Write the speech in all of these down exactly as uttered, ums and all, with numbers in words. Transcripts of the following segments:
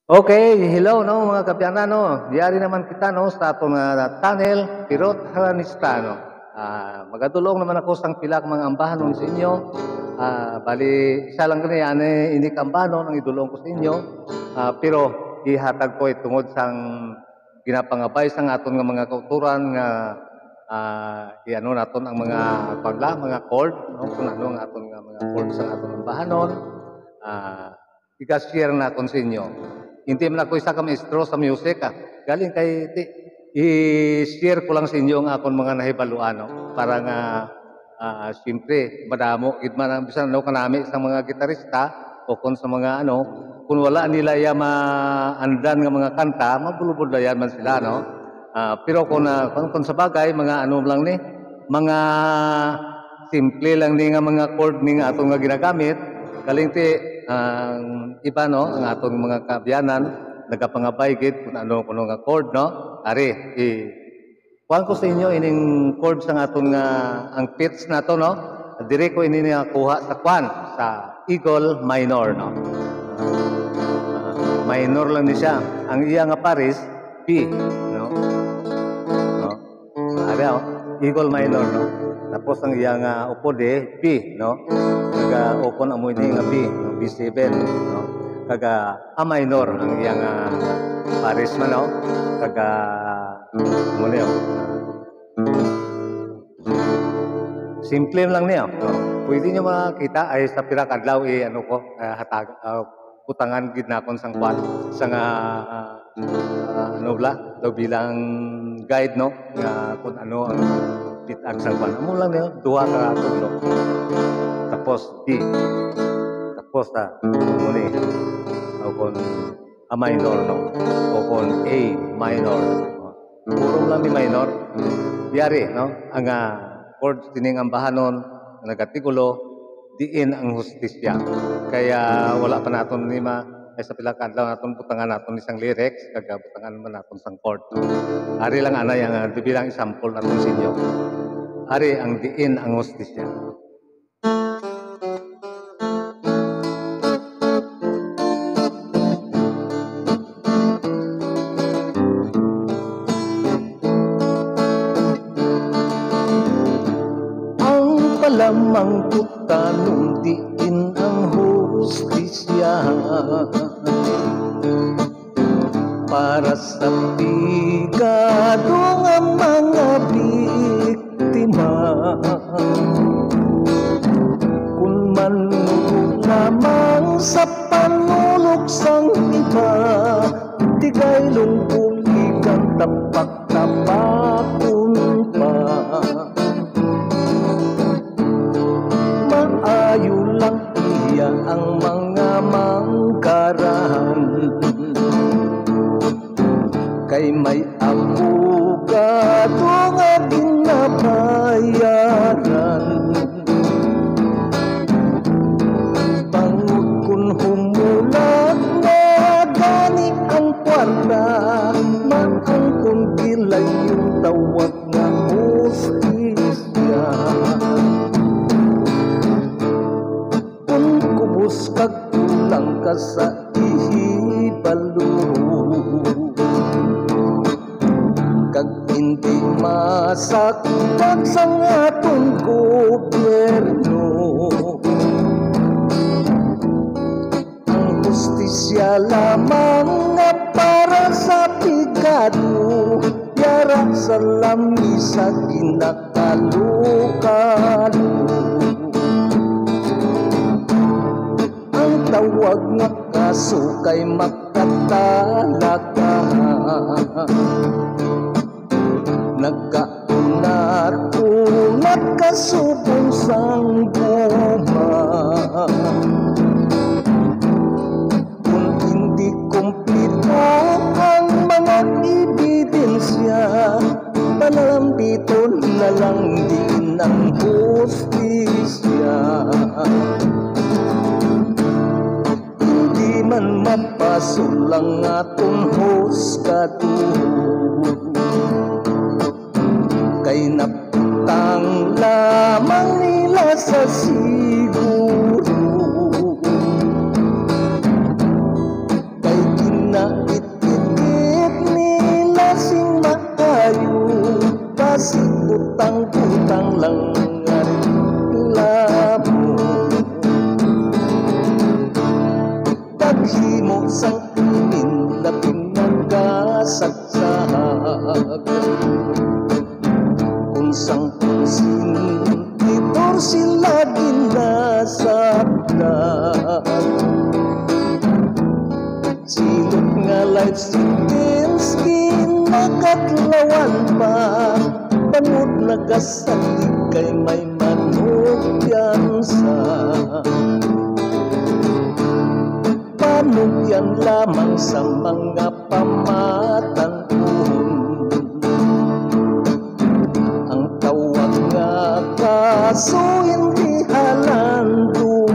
Okay, hello, no, mga kaabyanan, no. Yari naman kita, no, sa aton nga tunnel, Pirot Haranista, no. Ah, magadulong naman ako sang pila ka mga ambahanon sa inyo. Ah, bali, isa lang gani, ani, ini ka ambahanon ang idulong ko sa inyo. Ah, pero ihatag ko tungod sang ginapangabay sang aton nga mga kautoran nga, ah, i-ano naton ang mga, kuwan la, mga chord, no? Kung ano ang aton nga mga chord sa aton ambahanon. Ah, iga-share nakon sa inyo. Hindi man ako isa ka maestro sa music, ah. Galing kay ti-, i-share ko lang sa inyo ang akon mga nahibaluan, no? Para nga, ah, siyempre, madamo gid man ang bisan ano kanami sa mga gitarista o kung sa mga ano, kung wala nila iya maandan nga mga kanta, mabulubod dayan man sila, no? Ah, pero kung, ah, kung, kung sa bagay, mga ano lang ni, mga simple lang ni nga mga chord ni nga aton nga ginagamit. Kaling ti, ang iba, no, ang aton mga kaabyanan, nagapangabay gid kung ano, kung ano nga chord, no? Ari, i-, kuwan ko sa inyo ining chord sang aton nga, ang pitch nato, no? Diri ko ini nakuha sa kuwan, sa Eagle Minor, no? Ah, minor lang ni siya. Ang iya nga pares, B, no? No? Ari, oh, Eagle Minor, no? Tapos ang iya nga upod, eh, B, no? Kaga, o kon amo ini nga B, no? B seven, no? Kaga, A minor ang iya nga pares man, no? Kaga, mo niyo. Simple lang niya, no? Pwede niyo makita ay sa pila ka adlaw, eh, ano ko, ah, hatag, ah, butangan gid nakon sang kwan, sang, ah, ah, ano bala, daw bilang guide, no? Nga kung ano ang pitag sang kwan. Amo lang niya, duha ka tudlo. Tapos, D. Tapos, ah, muli. O kung A minor, no? O kung A minor. Puro lang ni minor. Yari, no? Ang, ah, chord sining ambahanon, nga nagatigulo, Diin ang Hustisya. Kaya wala pa naton ni ma-, ay sa pila ka adlaw naton butangan naton isang lyrics, kag, ah, butangan man naton sang chord. Ari lang anay ang, ah, di bilang example naton sa inyo. Ari ang Diin ang Hustisya. Ang palamang putanon diin ang hustisya para sa pigado nga mga biktima. Kun manulog lamang sa panulog sang iba, tigaylong buligan, tapak-tapakon pa. Maayo lang iya ang mga manggaran, kay may abogado nga ginabayaran. Bangod kun humulag na gani ang kwarta, maangkon gilayon tawag nga hustisya. Kun kubos kag kulang ka sa ihibalo, kag indi masakdag sang aton gobyerno, ang hustisya lamang nga para sa pigado, yara sa lamisa ginakalukalu. Ang tawag nga kaso kay makatalaka, nagkaunat-unat kasubong sang guma. Kun hindi kumpleto ang mga ebidensya, panalambiton na lang din ang hustisya. Hindi man mapasol ang aton husgado, kay naputang lamang nila sa siguro. Kay gina-, Himo sang krimen labing nagasagsak. Kung sang pansin, titor sila ginasaktan. Silot nga life sentence, ginakadlawan pa. Bangod nagasalig kay may manugyansa. Panugyan lamang sa mga pamatan-on. Ang tawag nga kaso hindi halandumon.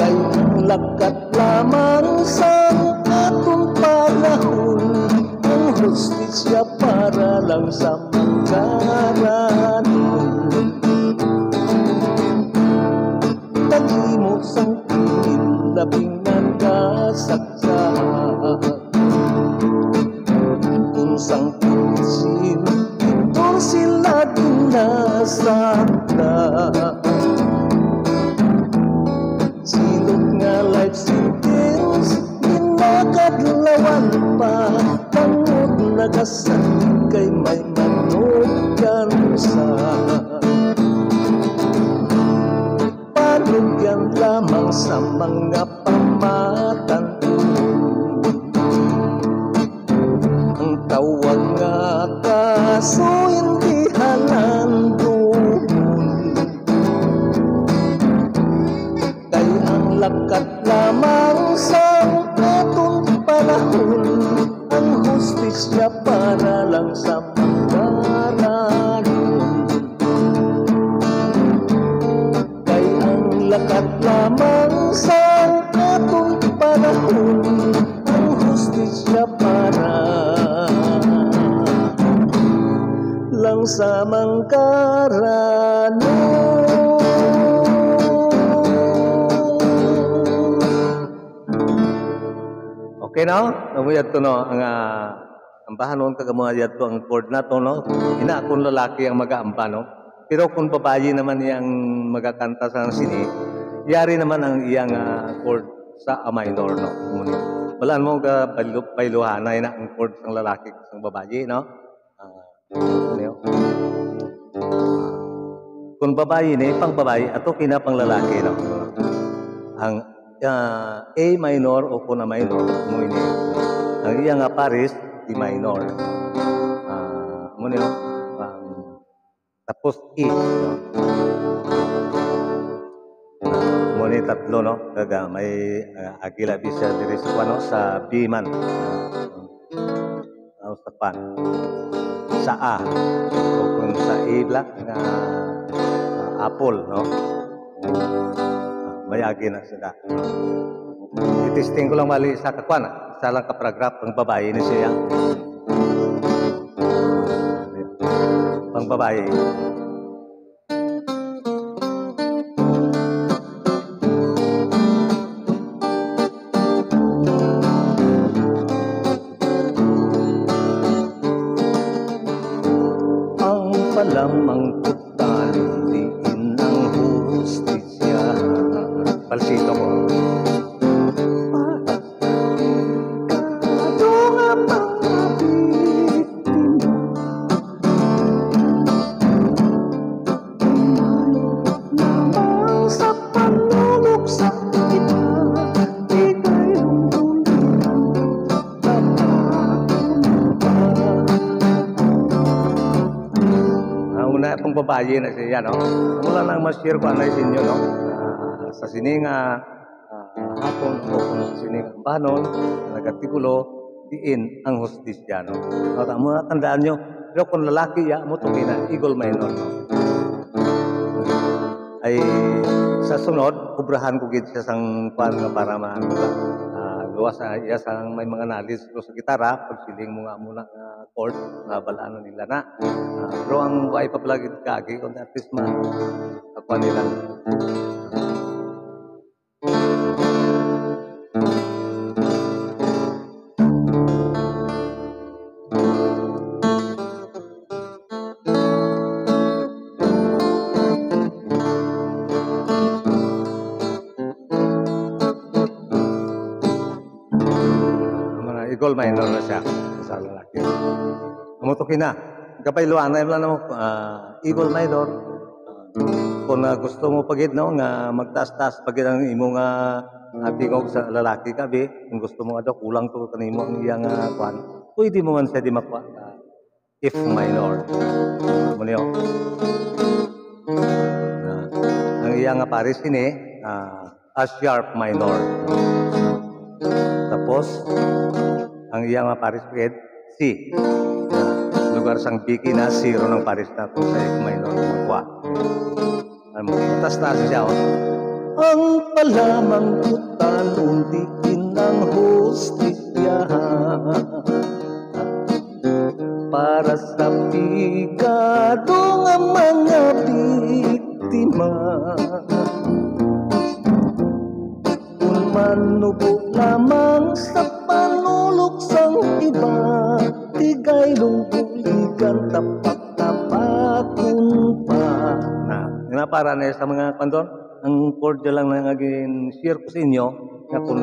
Kay ang lakat lamang sang aton panahon, ang hustisya para lang sa mangaranon. Paghimo sang krimen labing nagasagsak. Kung sang pansin, titor sila ginasaktan. Silot nga life sentence, ginakadlawan pa. Bangod nagasalig kay may manugyansa. Panugyan lamang sa mga pamatan. Ang tawag nga kaso hindi halandumon. Kay ang lakat lamang sa aton panahon, ang hustisya para lang sa mangaranon. Kay ang lakat lamang sa aton panahon, ang hustisya para lang sa mangkaranon. Okay, no? Amo yadto, no? Ang, ah, ambahanon kag amo yadto ang chord nato, no? Ina kung lalaki ang mag-aamba, no? Pero kung babayi naman ang magakanta sa sini, yari naman ang iyang, ah, chord sa A minor, no? Amo ni. Balaan mo ga baylo-, bayluhanay na ang chord sang lalaki kag sang babayi, no? Ah, ano yun? Kung babayi ni, pang babayi, ato kina pang lalaki, no? Ang, ah, A minor o kung A minor, mo ini. Ang iya nga pares, D minor. Ah, mo ni, ang, tapos E. Mo ni tatlo, no? Kaga may, ah, agila bisa diri sa, ano, sa B man. Ah, sa pan. Sa A. O kung sa A black nga, ah, apple, no? Ah, may agi na sila. I-testing ko lang mali sa kakwan, ah. Isa lang ka paragraph, pang babayi ni siya. Pang babayi. Ang palamang putlan, diin ang hustisya. Palsito ko. Ano nga mga biktima? Lamang sa panulog sa kita, ikay ang tuliran. Ah, una, itong babayi na siya, no? Amo lang ang ma-share ko anay sa inyo, no? Ah, sa sini nga, ah, hapon, o kung sa sini nga ambanon, nga nagatikulo, diin ang hustisya, no? At amo na, tandaan nyo, pero kung lalaki, ya, mo itong ina, eagle minor, no? Ay, sa sunod, obrahan ko gid siya sang kuan nga para ma-, ah, luwas sa iya sang may mga knowledge ko sa gitara, pagsiling mo nga muna nga chord, nga balaan nila na. Ah, pero ang way pa pala gid kaagi, kung at least ma-, makuha nila. Eagle minor na siya sa lalaki. Amo to kina. Kapayloan na lang mo, ah, eagle minor. Ah, kung, ah, gusto mo pa gid, no, nga magtaas-taas pa gid ang imo nga, ah, tingog sa lalaki ka, bi, kung gusto mo nga daw kulang to kanimo ang iyang, ah, kwan, pwede mo man siya di makuha. Ah, F minor. Amo niyo. Ah, ang iya nga pares ini, ah, A sharp minor. Tapos, ang iya nga pares, C. Lugar sang B key na, C ron ang pares nato sa F minor. Wa. Ano, taas-taas siya, oh. Ang palamangkutan, undi kinang hustisyahan para sa pigado nga mga biktima. Kun manubo lamang sa panulok sang iba, tigay lungguligan, tapak-tapakon pa. Na, nga para na sa mga kondon, ang chord lang na nga gin-share ko sa inyo, nga kung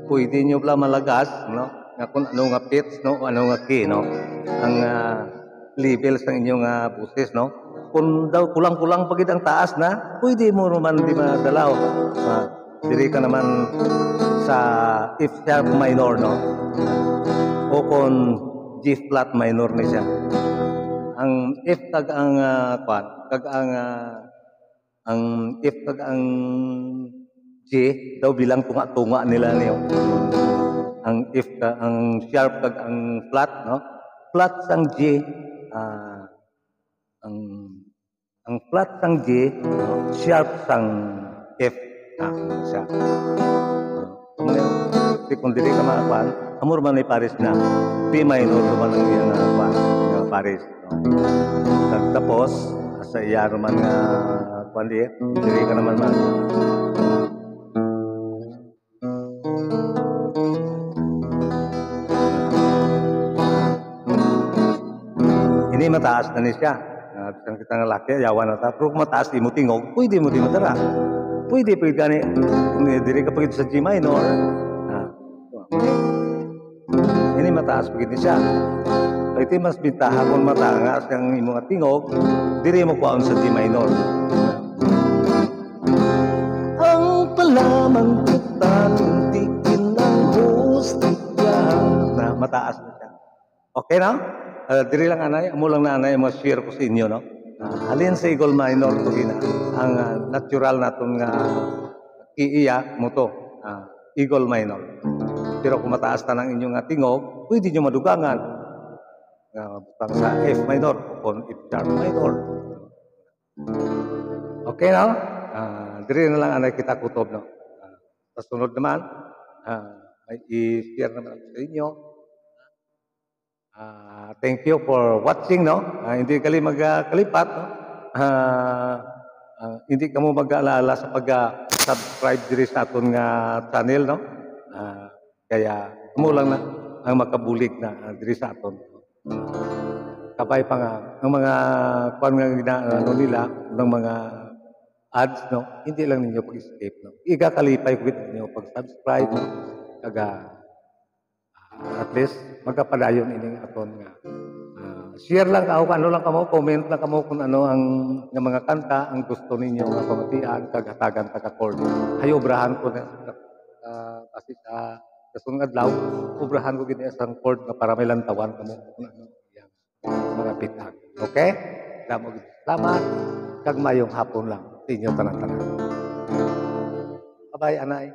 pwede nyo pala malagas, no? Nga kung ano nga pitch, no? O ano nga key, no? Ang, ah, level sa inyong, ah, boses, no? Kung daw kulang-kulang pa gid ang taas na, pwede mo naman di madalaw. Ah, diri ka naman sa F sharp minor, no? O kung G flat minor ni siya. Ang F kag ang, ah, kwan, kag ang, ah, ang F kag ang G daw bilang tunga-tunga nila niyo. Ang F ka, ang sharp kag ang flat, no? Flat sang G, ah, ang, ang flat sang G, no? Sharp sang F. Ah, siya. Kasi kung dili ka makakuan, amo man ni pares na B minor naman ang iyang, ah, kuan, nga pares. Kag tapos, sa iya naman nga, kuwan di, diri ka naman man. Ini mataas na ni siya. Ah, bisan kita nga laki, yawa na ta. Pero kung mataas imo tingog, pwede mo di madara. Pwede, pwede gani. Kung diri ka pagid sa G minor. Ah. Ini mataas pa gid ni siya. Iti mas bintaha kung matanga siyang imo nga tingog, diri mo kwaon sa G minor. Ang palamang kita, di kinang hustisya. Na mataas na siya. Okay na? Ah, diri lang anay, amo lang na anay, mas share ko sa inyo, no? Ah, halin sa eagle minor ko gina, ang, ah, natural naton nga iiya mo to, ah, eagle minor. Pero kung mataas na ang inyong nga tingog, pwede nyo madugangan. Ah, butang sa F minor o kung F sharp minor. Okay, no? Ah, diri na lang anay kita kutob, no? Ah, sa sunod naman, ah, may i-share naman ako sa inyo. Ah, thank you for watching, no? Ah, hindi kali magkalipat, no? Ah, ah, hindi kamo mag-alala sa pag-subscribe diri sa aton nga channel, no? Ah, kaya amo lang na ang makabulig na, ah, diri sa aton. Kabay pa nga ang mga kuan nga gina-, ano nila, ng mga ads, no? Hindi lang ninyo pag-skip, no? Igakalipay ko gid ninyo pag-subscribe, no? Kaga Ah, at least, magkapadayon ining aton nga, ah, share lang ka, o ano lang kamo, comment lang kamo kung ano ang, nga mga kanta ang gusto ninyo nga pamatian, kag hatagan ta ka chord. Ay, obrahan ko na, ah, kasi sa, sa sunod adlaw, obrahan ko gid isang chord nga para may lantawan kamo kung ano yang mga bitag. Okay? Damo gid salamat, kag mayong hapon lang sa inyo tanan-tanan. Bye-bye, anay.